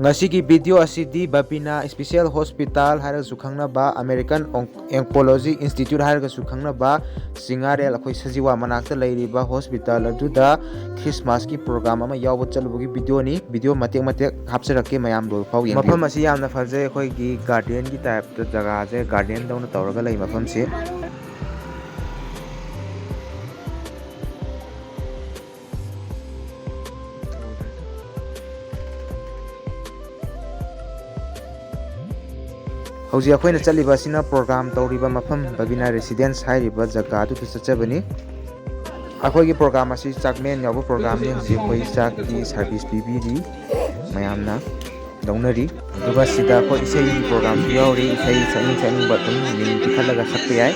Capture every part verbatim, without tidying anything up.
ꯉꯁꯤꯒꯤ ꯚꯤꯗꯤꯑꯣ ꯑꯁꯤꯗꯤ ꯕꯕꯤꯅꯥ special hospital ꯍꯥꯏꯔꯒꯁꯨ ꯈꯪꯅꯕ, ꯑꯃꯦꯔꯤꯀꯥꯟ ꯑꯣꯡ-, ꯑꯣꯡꯀꯣꯂꯣꯖꯤ ꯏꯟꯁꯇꯤꯇ꯭ꯌꯨꯠ ꯍꯥꯏꯔꯒꯁꯨ ꯈꯪꯅꯕ, ꯁꯤꯡꯉꯥꯔꯦꯜ, ꯑꯩꯈꯣꯏ ꯁꯖꯤꯋꯥ ꯃꯅꯥꯛꯇ ꯂꯩꯔꯤꯕ ꯍꯣꯁꯄꯤꯇꯥꯜ ꯑꯗꯨꯗ ꯈ꯭ꯔꯤꯁꯃꯥꯁꯀꯤ ꯄ꯭ꯔꯣꯒ꯭ꯔꯥꯝ ꯑꯃ ꯌꯥꯎꯕ ꯆꯠꯂꯨꯕꯒꯤ ꯚꯤꯗꯤꯑꯣꯅꯤ꯫ ꯚꯤꯗꯤꯑꯣ ꯃꯇꯦꯛ ꯃꯇꯦꯛ ꯍꯥꯞꯆꯔꯛꯀꯦ, ꯃꯌꯥꯝ ꯂꯣꯏꯕ ꯐꯥꯎ ꯌꯦꯡꯕꯤꯌꯨ꯫ ꯃꯐꯝ ꯑꯁꯤ ꯌꯥꯝꯅ ꯐꯖꯩ, ꯑꯩꯈꯣꯏꯒꯤ ꯒꯥꯔꯗꯦꯟꯒꯤ ꯇꯥꯏꯞꯇ ꯖꯒꯥꯁꯦ ꯒꯥꯔꯗꯦꯟꯗꯧꯅ ꯇꯧꯔꯒ ꯂꯩ ꯃꯐꯝꯁꯤ꯫ ꯍꯧꯖꯤꯛ ꯑꯩꯈꯣꯏꯅ ꯆꯠꯂꯤꯕ ꯑꯁꯤꯅ ꯄ꯭ꯔꯣꯒ꯭ꯔꯥꯝ ꯇꯧꯔꯤꯕ ꯃꯐꯝ, ꯕꯕꯤꯅꯥ ꯔꯦꯁꯤꯗꯦꯟꯁ ꯍꯥꯏꯔꯤꯕ ꯖꯒꯥꯗꯨꯗ ꯆꯠꯆꯕꯅꯤ꯫ ꯑꯩꯈꯣꯏꯒꯤ ꯄ꯭ꯔꯣꯒ꯭ꯔꯥꯝ ꯑꯁꯤ ꯆꯥꯛꯂꯦꯟ ꯌꯥꯎꯕ ꯄ꯭ꯔꯣꯒ꯭ꯔꯥꯝꯅꯤ꯫ ꯍꯧꯖꯤꯛ ꯑꯩꯈꯣꯏ ꯆꯥꯛꯀꯤ ꯁꯥꯔꯚꯤꯁ ꯄꯤꯕꯤꯔꯤ, ꯃꯌꯥꯝꯅ ꯂꯧꯅꯔꯤ꯫ ꯑꯗꯨꯒ ꯁꯤꯗ ꯑꯩꯈꯣꯏ ꯏꯁꯩꯒꯤ ꯄ꯭ꯔꯣꯒ꯭ꯔꯥꯝꯁꯨ ꯌꯥꯎꯔꯤ꯫ ꯏꯁꯩ ꯁꯛꯅꯤꯡ ꯁꯛꯅꯤꯡꯕ ꯑꯗꯨꯝ ꯃꯤꯡ ꯄꯤꯈꯠꯂꯒ ꯁꯛꯄ ꯌꯥꯏ꯫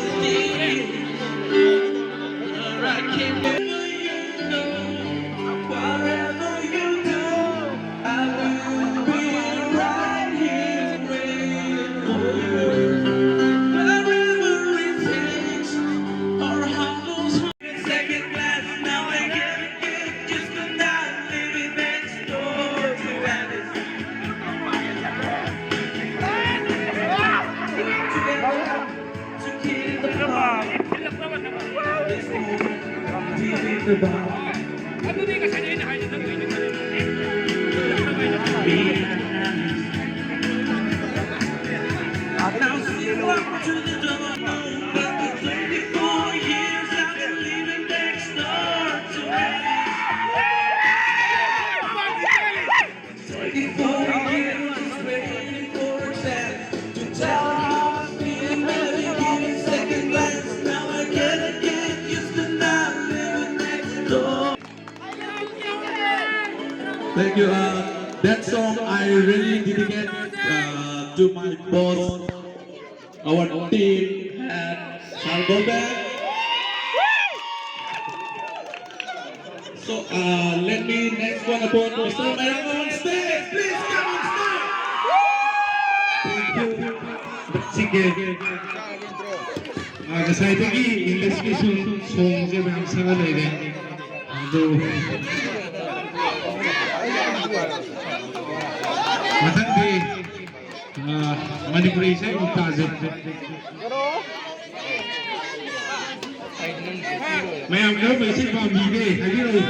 Thank you. Uh, that song I really dedicate uh, to my boss, our team, and Sargoben. So uh, let me next one upon Mister Mairanga on stage. Please come on stage. Thank you. Sige. Ah, ꯉꯁꯥꯏꯗꯒꯤ English ꯀꯤ ꯁꯣꯡ, ꯁꯣꯡꯁꯦ ꯃꯌꯥꯝ ꯁꯛꯑ ꯂꯩꯔꯦ꯫ ꯑꯗꯨ, ꯃꯊꯪꯗꯤ, ꯑ, ꯃꯅꯤꯄꯨꯔꯤ ꯏꯁꯩ ꯑꯃꯨꯛ ꯇꯥꯁꯦ꯫ ꯃꯌꯥꯝ ꯀꯔꯝꯕ ꯏꯁꯩ ꯄꯥꯝꯕꯤꯒꯦ? ꯍꯥꯏꯕꯤꯔꯛꯎ꯫